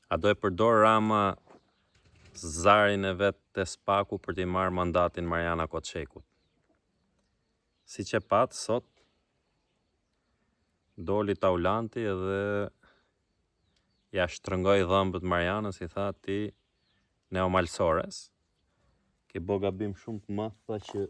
A do e përdor Rama zarin e vet te Spaku për t'i marrë mandatin Marjana Koçekut? Siç e patë sot doli Taulanti edhe ja shtrëngoi dhëmbët Marjanës i tha ti neomalsores ke bo gabim shumë të madh tha që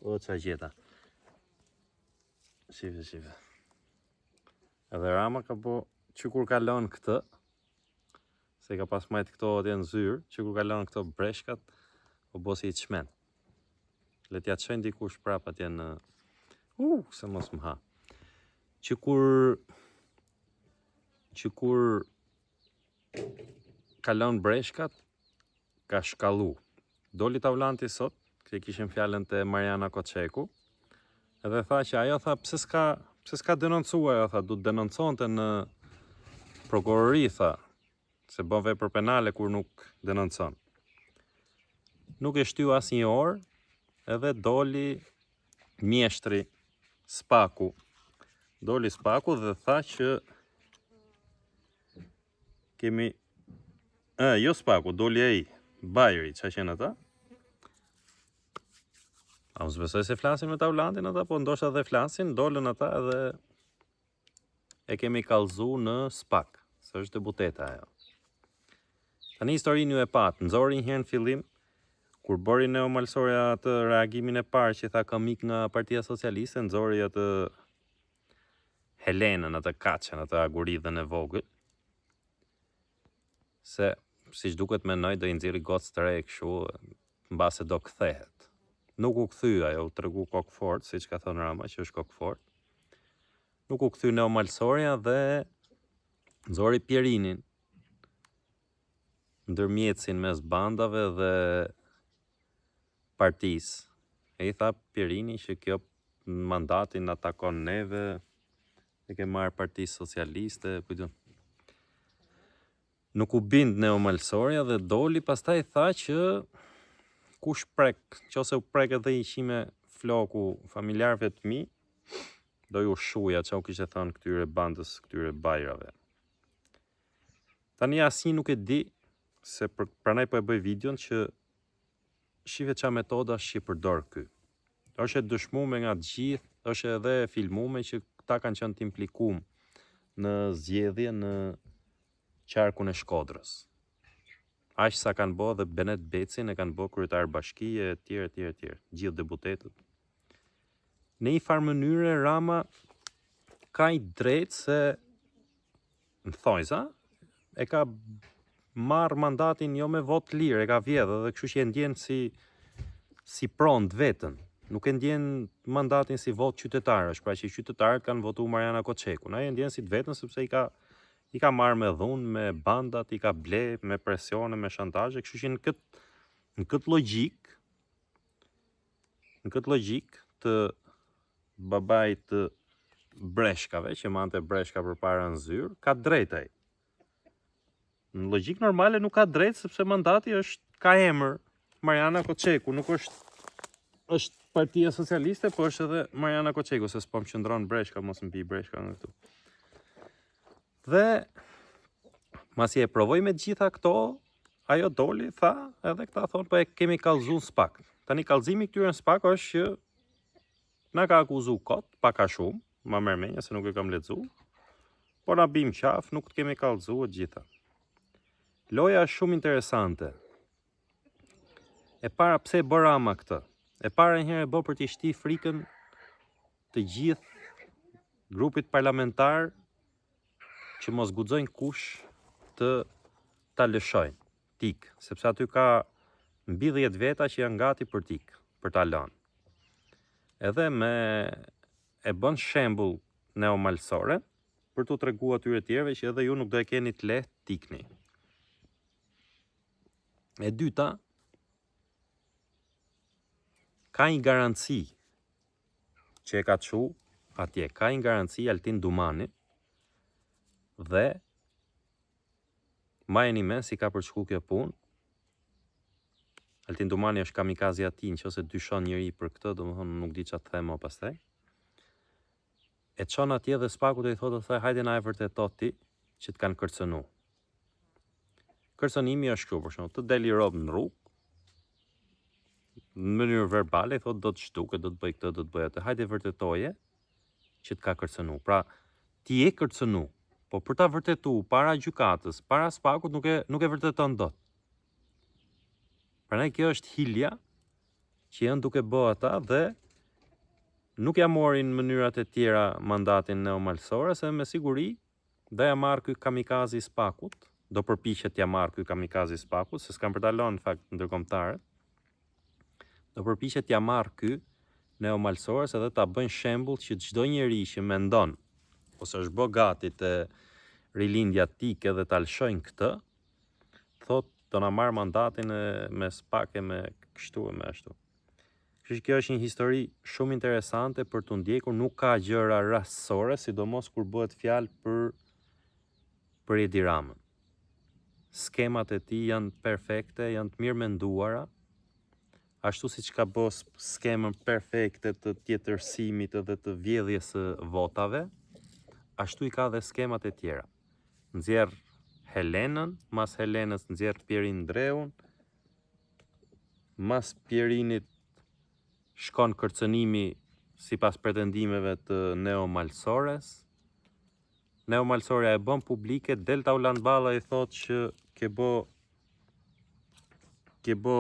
o ça gjeta shife shife Edhe Rama ka bo që kur ka lënë këtë, se i ka pas majtë këto atje në zyrë, që kur ka lënë këto breshkat, u bo si i çmend. Le t'ja çojnë dikush prap atje në... Uh, se mos më ha. Që kur... Që kur ka lënë breshkat, ka shkallu. Doli Taulanti sot, që e kishim fjalën te Marjana Koçeku, edhe tha që ajo tha pse s'ka pse s'ka denoncu ajo tha, du të denonconte në prokurori tha, se bën vepër penale kur nuk denoncon. Nuk e shtyu as një orë, edhe doli mjeshtri Spaku. Doli Spaku dhe tha që Kemi Ë, jo Spaku, doli ai, Bajri, ça qenë ata? A unë s'besoj se flasin me Taulantin ata, po ndoshta dhe flasin, dolën ata edhe e kemi kallzu në Spak, se është deputete ajo. Tani historinë ju e patë, nxori një herë në fillim, kur bëri Neomalsorja atë reagimin e parë që tha kam ik nga Partia Socialiste, nxori atë Helenën, atë kaçen, atë aguridhën e vogël, se siç duket mendoi do i nxjerri gocë të re kështu, mbase do kthehet. Nuk u kthy ajo, u tregu kokëfort, siç ka thënë Rama që është kokëfort. Nuk u kthy Neomalsorja dhe nxori Pjerinin, ndërmjetësin mes bandave dhe partisë. E i tha Pjerini që kjo mandati na takon neve, e ke marrë Partisë Socialiste, ku di unë. Nuk u bind Neomalsorja dhe doli pastaj tha që kush prek, qofse u prek edhe një qime floku familjarëve të mi, do ju shuja ça u kishte thënë këtyre bandës, këtyre bajrave. Tani asnjë nuk e di se për, prandaj po e bëj videon që Shife ça metodash që përdor ky. Është e dëshmume nga të gjithë, është edhe e filmume që këta kanë qenë të implikum në zgjedhje në qarkun e Shkodrës. Aq sa kanë bo dhe Benet Becin e kanë bo kryetar bashkie e tjerë e tjerë e tjerë, gjithë deputetët. Në një farë mënyre Rama ka i drejtë se në thonjza, e ka marrë mandatin jo me votë të lirë, e ka vjedhë dhe kështu që e ndjen si si pronë të vetën. Nuk e ndjen mandatin si votë qytetarësh, pra që qytetarët kanë votuar Marjana Koçekun. Ai e ndjen si të vetën sepse i ka i ka marrë me dhunë, me bandat, i ka ble, me presione, me shantazhe, kështu që në këtë në këtë logjikë në këtë logjikë të babait të breshkave, që mante breshka përpara në zyrë, ka drejt ai. Në logjikë normale nuk ka drejt sepse mandati është ka emër Marjana Koçeku, nuk është është Partia Socialiste, po është edhe Marjana Koçeku, se s'po më qëndron breshka, mos më bi breshka nga këtu. Dhe masi e provoi me të gjitha këto, ajo doli, tha, edhe këta thonë, po e kemi kallzu në spak. Tani kallzimi i këtyre në spak është që na ka akuzu kot, pak a shumë, ma merr menja se nuk e kam lexu, po na bim qafë, nuk të kemi kallzu e gjitha. Loja është shumë interesante. E para pse e bë Rama këtë? E para një herë e bë për t'i shti frikën të gjithë grupit parlamentar që mos guxojnë kush të ta lëshojnë, t'ik, sepse aty ka mbi 10 veta që janë gati për t'ik, për ta lënë. Edhe me e bën shembull neomalsore për t'u tregu atyre tjerëve që edhe ju nuk do e keni të lehtë t'ikni. E dyta, ka një garanci që e ka çu atje, ka një garanci Altin Dumani dhe Mbajeni mend si ka për të shku kjo punë. Altin Dumani është kamikazja e tij, nëse dyshon njeri për këtë, domethënë nuk di çfarë të them më pastaj. E çon atje dhe Spaku do i thotë asaj hajde na e vërteto ti që të kanë kërcënu. Kërcënimi është kështu, për shembull, të del i rob në rrugë, në mënyrë verbale, i thotë do të zhduk, do të bëj këtë, do të bëj atë. Hajde vërtetoje që të ka kërcënu. Pra, ti je kërcënu, po për ta vërtetu para gjykatës, para SPAK-ut nuk e nuk e vërteton dot. Prandaj kjo është hilja që janë duke bë ata dhe nuk ja morin mënyrat e tjera mandatin Neo Malësores se me siguri do ja marrë ky kamikazi i SPAK-ut, do përpiqet t'ja marrë ky kamikazi i SPAK-ut, se s'kanë për ta lënë në fakt ndërkombëtarët. Do përpiqet t'ja marrë ky Neo Malësores edhe ta bëjnë shembull që çdo njeri që mendon ose është bë gati te rilindja tike dhe ta lëshojnë këtë, thotë do na marrë mandatin e me SPAK e me kështu e me ashtu. Kështu që kjo është një histori shumë interesante për t'u ndjekur, nuk ka gjëra rastësore, sidomos kur bëhet fjalë për për Edi Ramën. Skemat e tij janë perfekte, janë të mirë menduara, ashtu siç ka bë skemën perfekte të tjetërsimit edhe të vjedhjes së votave, ashtu i ka dhe skemat e tjera. Nxjerr Helenën, mas Helenës nxjerr Pjerin Ndreun, mas Pjerinit shkon kërcënimi sipas pretendimeve të Neo Malësores. Neo Malësorja e bën publike, del Taulant Balla i thotë që ke bë ke bë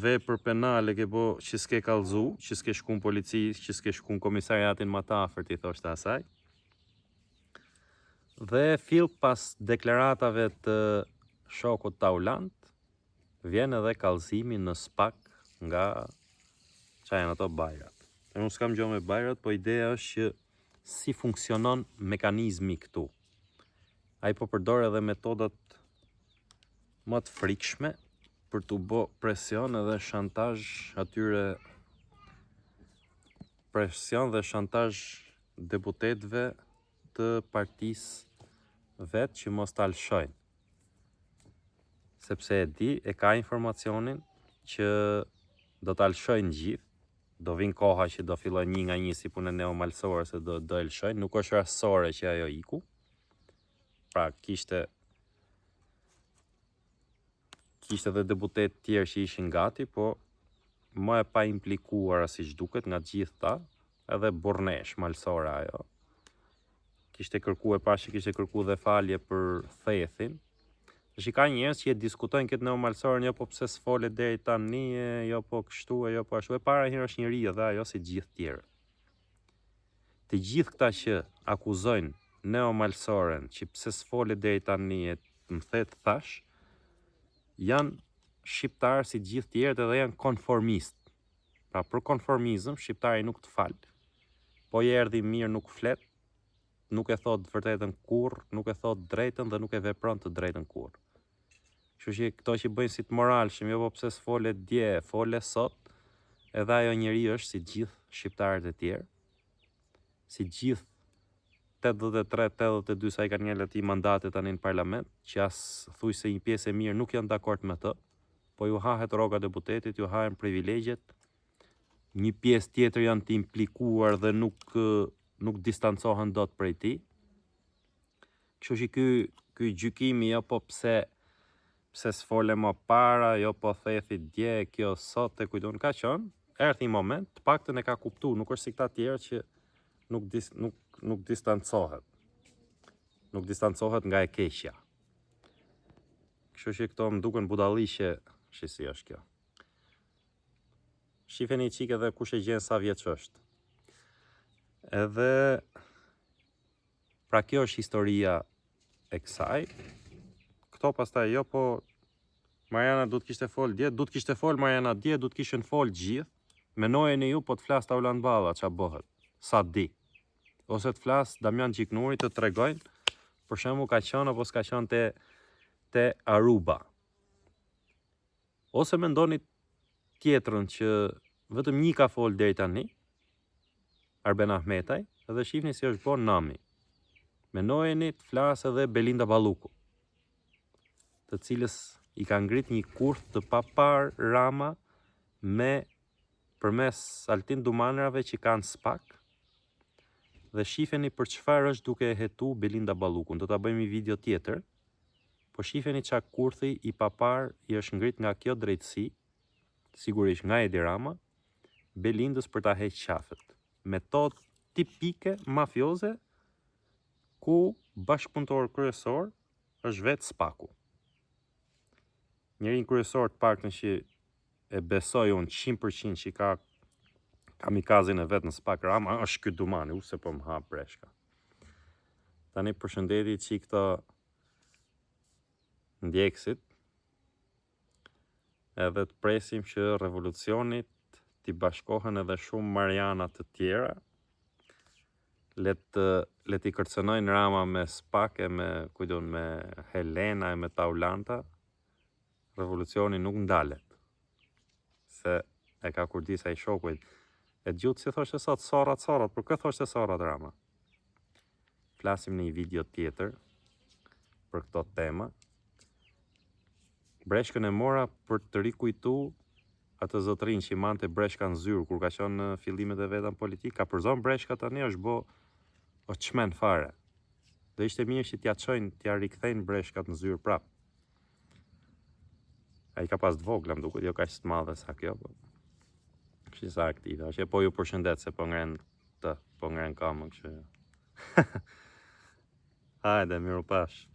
vepër penale, ke bë që s'ke kallzu, që s'ke shku në polici, që s'ke shku në komisariatin më të afërt, i thoshte asaj. Dhe fill pas deklaratave të shokut Taulant, vjen edhe kallëzimi në SPAK nga ça janë ato bajrat. E unë s'kam gjë me bajrat, po ideja është që si funksionon mekanizmi këtu. Ai po përdor edhe metodat më të frikshme për t'u bë presion edhe shantazh atyre presion dhe shantazh deputetëve të partisë vet që mos ta lëshojnë. Sepse e di, e ka informacionin që do ta lëshojnë gjithë, do vinë koha që do fillojnë një nga një si punë Neo Malësore se do do e lëshojnë, nuk është rastësore që ajo iku. Pra kishte kishte edhe deputetë tjerë që ishin gati, po më e pa implikuara siç duket nga të gjithë ta, edhe burrnesh Malësore ajo. Kishte kërku e pashë që kishte kërku dhe falje për Thethin. Tash ka njerëz që e diskutojnë këtë Neo Malësoren, jo po pse s'fole deri tani, e, jo po kështu e jo po ashtu. E para herë është njeri edhe ajo si gjithë tjerët. Të gjithë këta që akuzojnë Neo Malësoren që pse s'fole deri tani e më the të thash, janë shqiptarë si gjithë tjerët edhe janë konformist. Pra për konformizëm shqiptari nuk të fal. Po i erdhi mirë nuk flet, nuk e thot të vërtetën kurrë, nuk e thot drejtën dhe nuk e vepron të drejtën kurrë. Kështu që këto që bëjnë si të moralshëm, jo po pse s'fole dje, fole sot, edhe ajo njeri është si gjithë shqiptarët e tjerë, si gjithë 83, 82 sa i kanë ngelë atij mandate tani në parlament, që as thuj se një pjesë e mirë nuk janë dakord me të, po ju hahet rroga deputetit, ju hahen privilegjet, një pjesë tjetër janë të implikuar dhe nuk nuk distancohen dot prej tij. Kështu që ky ky gjykimi jo po pse pse s'fole më para, jo po thethi dje, kjo sot e kujton ka qenë, erdhi një moment, të paktën e ka kuptu, nuk është si këta tjerë që nuk dis, nuk nuk distancohet. Nuk distancohet nga e keqja. Kështu që këto më duken budalliqe, shi si është kjo. Shifeni çik edhe kush e gjen sa vjeç është. Edhe pra kjo është historia e kësaj. Këto pastaj jo po Mariana du të kishte fol dje, du të kishte fol Mariana dje, du të kishin fol gjithë. Menojeni ju po të flas Taulant Balla ça bëhet, sa di. Ose të flas Damian Gjiknuri të tregojnë, për shembull ka qenë apo s'ka qenë te te Aruba. Ose mendoni tjetrën që vetëm një ka fol deri tani, Arben Ahmetaj, dhe shihni si është bërë nami. Menojeni të flasë edhe Belinda Balluku, të cilës i ka ngrit një kurth të papar Rama me përmes Altin Dumanrave që kanë SPAK dhe shifeni për çfarë është duke e hetu Belinda Ballukun. Do ta bëjmë një video tjetër. Po shifeni ça kurthi i paparë i është ngrit nga kjo drejtësi, sigurisht nga Edi Rama, Belindës për ta heq qafet. Metodë tipike mafioze ku bashkëpunëtor kryesor është vetë Spaku. Njeriun kryesor të paktën që e besoj unë 100% që ka kamikazin e vet në Spak Rama është ky Dumani, u se po më ha breshka. Tani përshëndeti çik këto ndjekësit edhe të presim që revolucionit t'i bashkohen edhe shumë Mariana të tjera le të le t'i kërcënojnë Rama me Spak e me kujtun me Helena e me Taulanta revolucioni nuk ndalet se e ka kurdis ai shoku e dëgjuat si thoshte sot sorrat sorrat për kë thoshte sorrat Rama flasim në një video tjetër për këto tema breshkën e mora për të rikujtu atë zotërinë që i mante breshka në zyrë kur ka qenë në fillimet e veta në politikë, ka përzon breshka tani është bo o çmen fare. Do ishte mirë që t'ja çojnë, t'ja rikthejnë breshkat në zyrë prap. Ai ka pas të vogla, më duket, jo kaq të madhe sa kjo, po. Kështu sa aktive. Është po ju përshëndet se po ngren të, po ngren kamën, kështu. Hajde, miru pash.